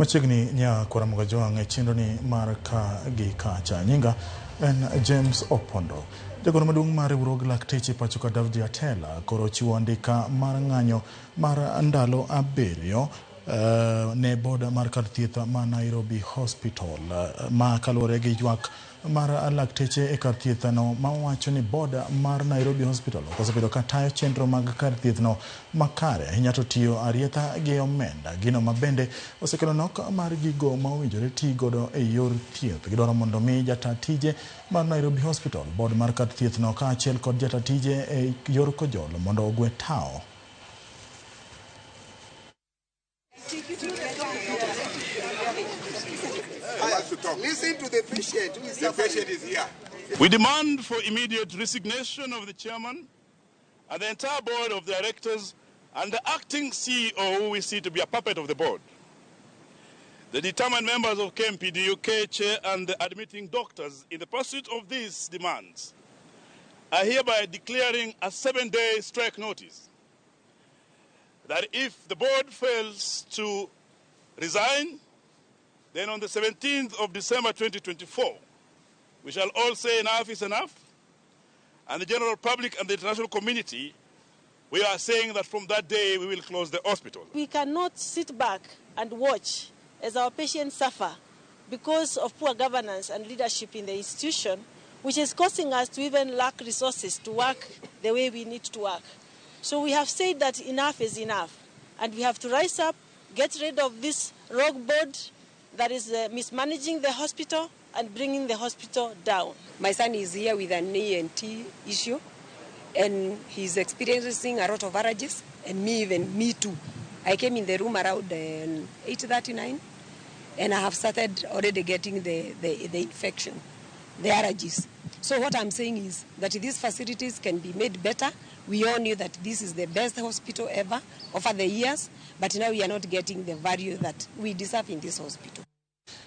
Machiegni nya Kwaramoga Jwang' e chenroni mar ka gi kacha. Nyinga en James Opondo. Jagoro maduong' mar riwruog lakteche pacho ka Davji Atela koro ochiwo andika mar ng'anyo mar ndalo 7 ne board mar kar thieth ma Nairobi Hospital ma kaluwore gi ywak mar lakteche e kar thieth no mawacho ni board mar Nairobi Hospital ok osebedo ka tayo chenro mag kar thieth no makare ahinya to tiyo arietha gi omenda gino ma bende osekelo nok mar gigo ma owinjore ti godo e yor thieth. Gidwaro mondo mi jata tije mar Nairobi Hospital, board mar kar thieth no kaachiel kod jata tije e yor kojolo mondo ogwe tao. Listen to the patient who is The patient is here. We demand for immediate resignation of the chairman and the entire board of directors and the acting CEO, who we see to be a puppet of the board. The determined members of KMPDU, KHA, and the admitting doctors in the pursuit of these demands are hereby declaring a 7-day strike notice that if the board fails to resign, then on the 17th of December 2024, we shall all say enough is enough, and the general public and the international community, we are saying that from that day we will close the hospital. We cannot sit back and watch as our patients suffer because of poor governance and leadership in the institution, which is causing us to even lack resources to work the way we need to work. So we have said that enough is enough, and we have to rise up, get rid of this rogue board that is mismanaging the hospital and bringing the hospital down. My son is here with an ENT issue, and he's experiencing a lot of allergies, and me, even me too. I came in the room around 8:39, and I have started already getting the infection, the allergies. So what I'm saying is that these facilities can be made better. We all knew that this is the best hospital ever over the years, but now we are not getting the value that we deserve in this hospital.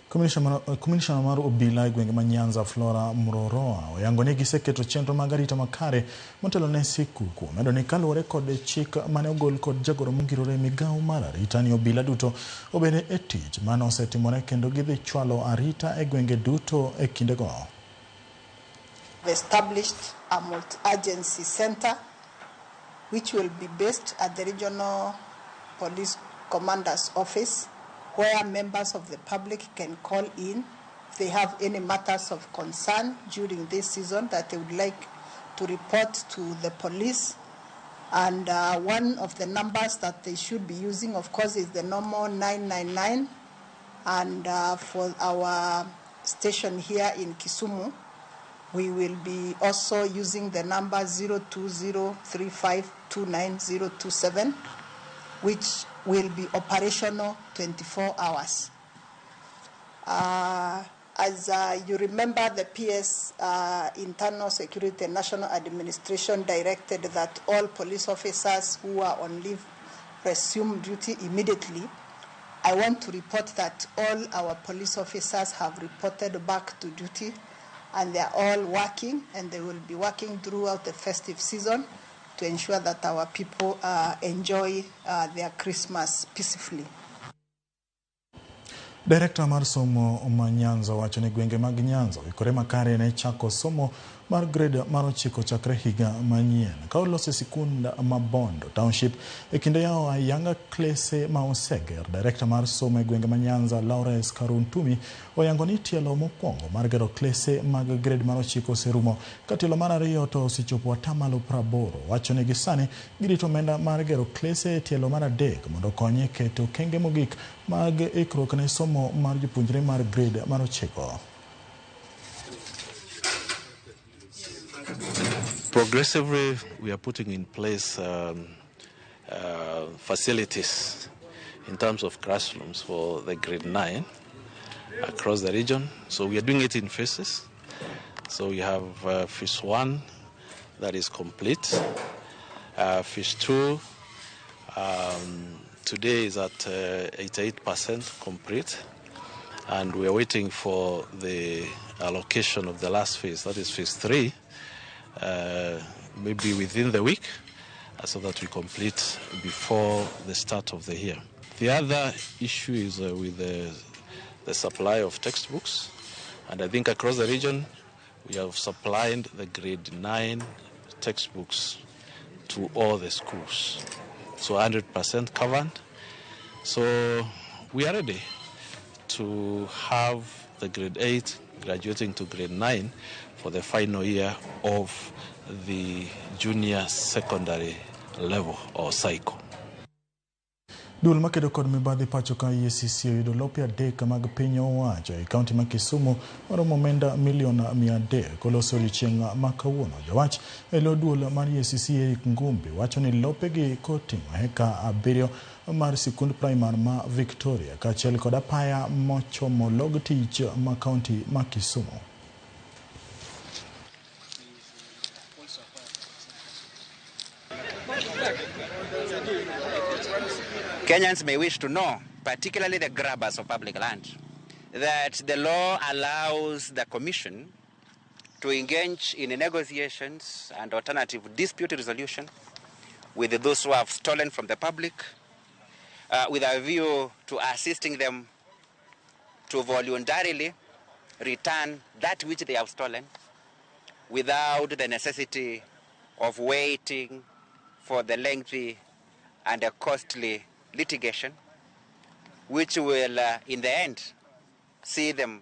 Commissioner mar obila e gwenge ma Nyanza Flora Mroroa oyango ni giseketo chenro mag arita makare motelo ne sikuku. Omedo ni kaluwore kod chik mane ogol kod jagoro mongirore e migawo mar arita ni obila duto obed e tich. Mano osetimore kendo gidhi chwalo arita e gwenge duto e kindego. Established a multi-agency center which will be based at the regional police commander's office, where members of the public can call in if they have any matters of concern during this season that they would like to report to the police. And one of the numbers that they should be using, of course, is the normal 999. And for our station here in Kisumu, we will be also using the number 0203529027, which will be operational 24 hours. As you remember, the PS, Internal Security and National Administration, directed that all police officers who are on leave resume duty immediately. I want to report that all our police officers have reported back to duty, and they are all working, and they will be working throughout the festive season to ensure that our people enjoy their Christmas peacefully. Director mar somo ma Nyanza wacho ni gwenge mag Nyanza oikore makare ne chako somo mar grade mar 9 chakre higa manyien. Ka oloso sikund ma Bondo Township e kinde yawo ayanga klese ma oseger, director mar somo e gwenge ma Nyanza Lawrence Karuntumi oyango ni tielo mokwongo mar gero klese mag grade mar 9 oserumo, ka tielo mar 2 to osechopo 80%. Wacho ni gisani girito omenda mar gero klese e tielo mar 3 mondo okony e keto okenge mogik mag ikruok ne somo mar jopuonjre mar grade mar 9. Progressively, we are putting in place facilities in terms of classrooms for the grade 9 across the region. So we are doing it in phases. So we have phase 1 that is complete. Phase 2 today is at 88% complete, and we are waiting for the allocation of the last phase, that is phase 3, maybe within the week, so that we complete before the start of the year. The other issue is with the supply of textbooks, and I think across the region we have supplied the grade 9 textbooks to all the schools, so 100% covered. So we are ready to have the grade 8 graduating to grade 9 for the final year of the junior secondary level or cycle. Duol makedo kod mibadhi pacho ka EACC oyudo lope 3 mag piny owacho e kaunti ma Kisumu maromo omenda milion 300 koloso odiochieng' ma kawuono. Jawach e lo duol mar EACC Eric Ngumbi wacho ni lopegi koting'o heka 7 mar sikund primar ma Victoria kaachiel kod apaya mochomo log tich ma kaunti ma Kisumu. Kenyans may wish to know, particularly the grabbers of public land, that the law allows the Commission to engage in negotiations and alternative dispute resolution with those who have stolen from the public, with a view to assisting them to voluntarily return that which they have stolen without the necessity of waiting for the lengthy and costly litigation, which will, in the end, see them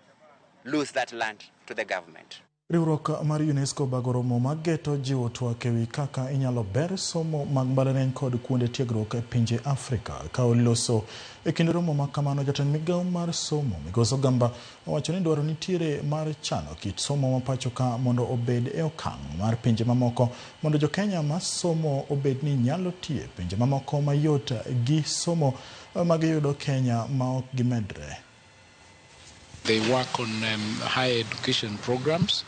lose that land to the government. Riwruok mar UNESCO bago romo mageto jiwo twak ewi kaka inyalo ber somo mag mbalariany kod kuonde tiegruok e pinje Afrika. Ka oloso e kinde romo ma kamano, jatend migawo mar somo Migosi Ogamba owacho ni dwaro nitiere mar chano kit somo ma pacho ka mondo obed e okang' mar pinje mamoko mondo jo-Kenya ma somo obed ni nyalo tiyo e pinje mamoko mayot gi somo magiyudo Kenya ma ok gimedre. They work on higher education programs.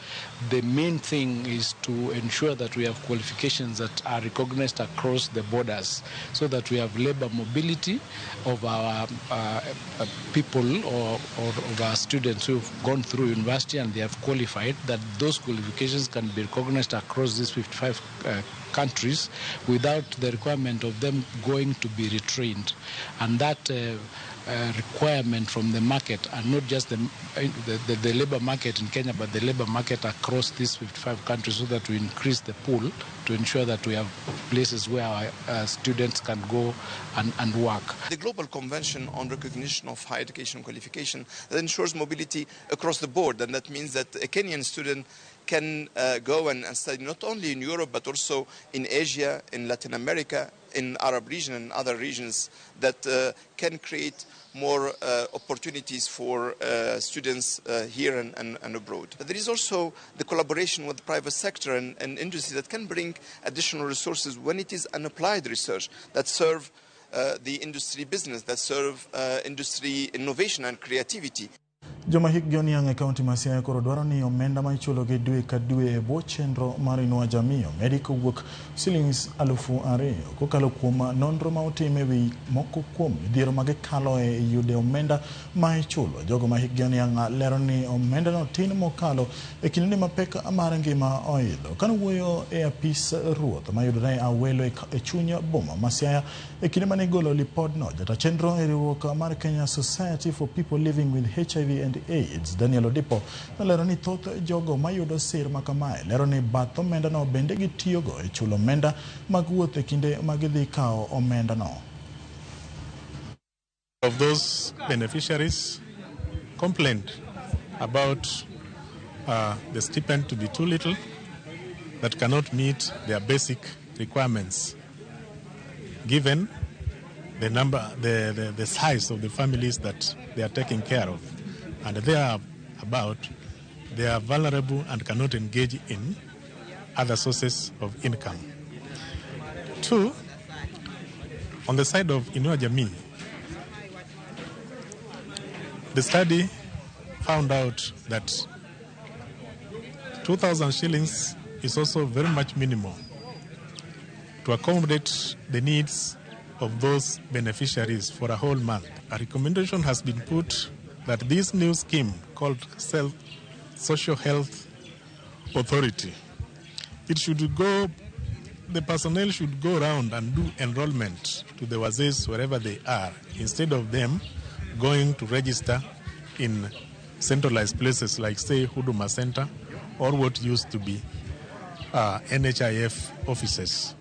The main thing is to ensure that we have qualifications that are recognized across the borders, so that we have labor mobility of our people or of our students who have gone through university and they have qualified, that those qualifications can be recognized across these 55 countries without the requirement of them going to be retrained. And that requirement from the market, and not just the labor market in Kenya, but the labor market across these 55 countries, so that we increase the pool to ensure that we have places where our students can go and work. The Global Convention on Recognition of Higher Education Qualification that ensures mobility across the board, and that means that a Kenyan student can go and study not only in Europe, but also in Asia, in Latin America, in Arab region and other regions that can create more opportunities for students here and abroad. But there is also the collaboration with the private sector and industry that can bring additional resources when it is an applied research that serve the industry business, that serve industry innovation and creativity. Joma hikgi oniang' e kaunti ma Siaya koro dwaro ni omenda ma ichulogi dwe ka dwe e bwo chenro mar Inua Jamii omedi kowuok silings 2,000 kokalo kuom nonro ma otim e wi moko kuom midhiero ma gikalo e yudo omenda ma ichulo. Jogo ma hikgi oniang' lero ni omendano tin mokalo e kindeni ma pek mar ngima oidho. Kanowuoyo e apis ruoth mayudore Awelo e chuny boma ma Siaya e kinde mane igolo lipodno, jata chenro e riwruok mar Kenya Society for People Living with HIV and AIDS, Daniel Odipo, nolero ni thoth jogo mayudo sir makamae lero ni bath omendano bende gitiyogo e chulo omenda mag wuoth e kinde ma gidhi kawo omendano. Of those beneficiaries complained about the stipend to be too little, that cannot meet their basic requirements, given the number, the size of the families that they are taking care of. And they are vulnerable and cannot engage in other sources of income. Two, on the side of Inua Jamii, the study found out that 2,000 shillings is also very much minimal to accommodate the needs of those beneficiaries for a whole month. A recommendation has been put that this new scheme called Social Health Authority, it should go The personnel should go around and do enrollment to the wazees wherever they are, instead of them going to register in centralized places like, say, Huduma Center or what used to be NHIF offices.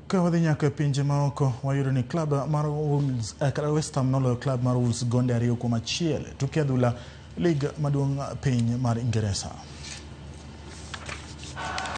Ka wadhi nyaka e pinje maoko, wayudo ni klab mar Wolves, kata West Ham noloyo klab mar Wolves gonde 2-1 tuke adhula lig maduong' piny mar Ingeresa.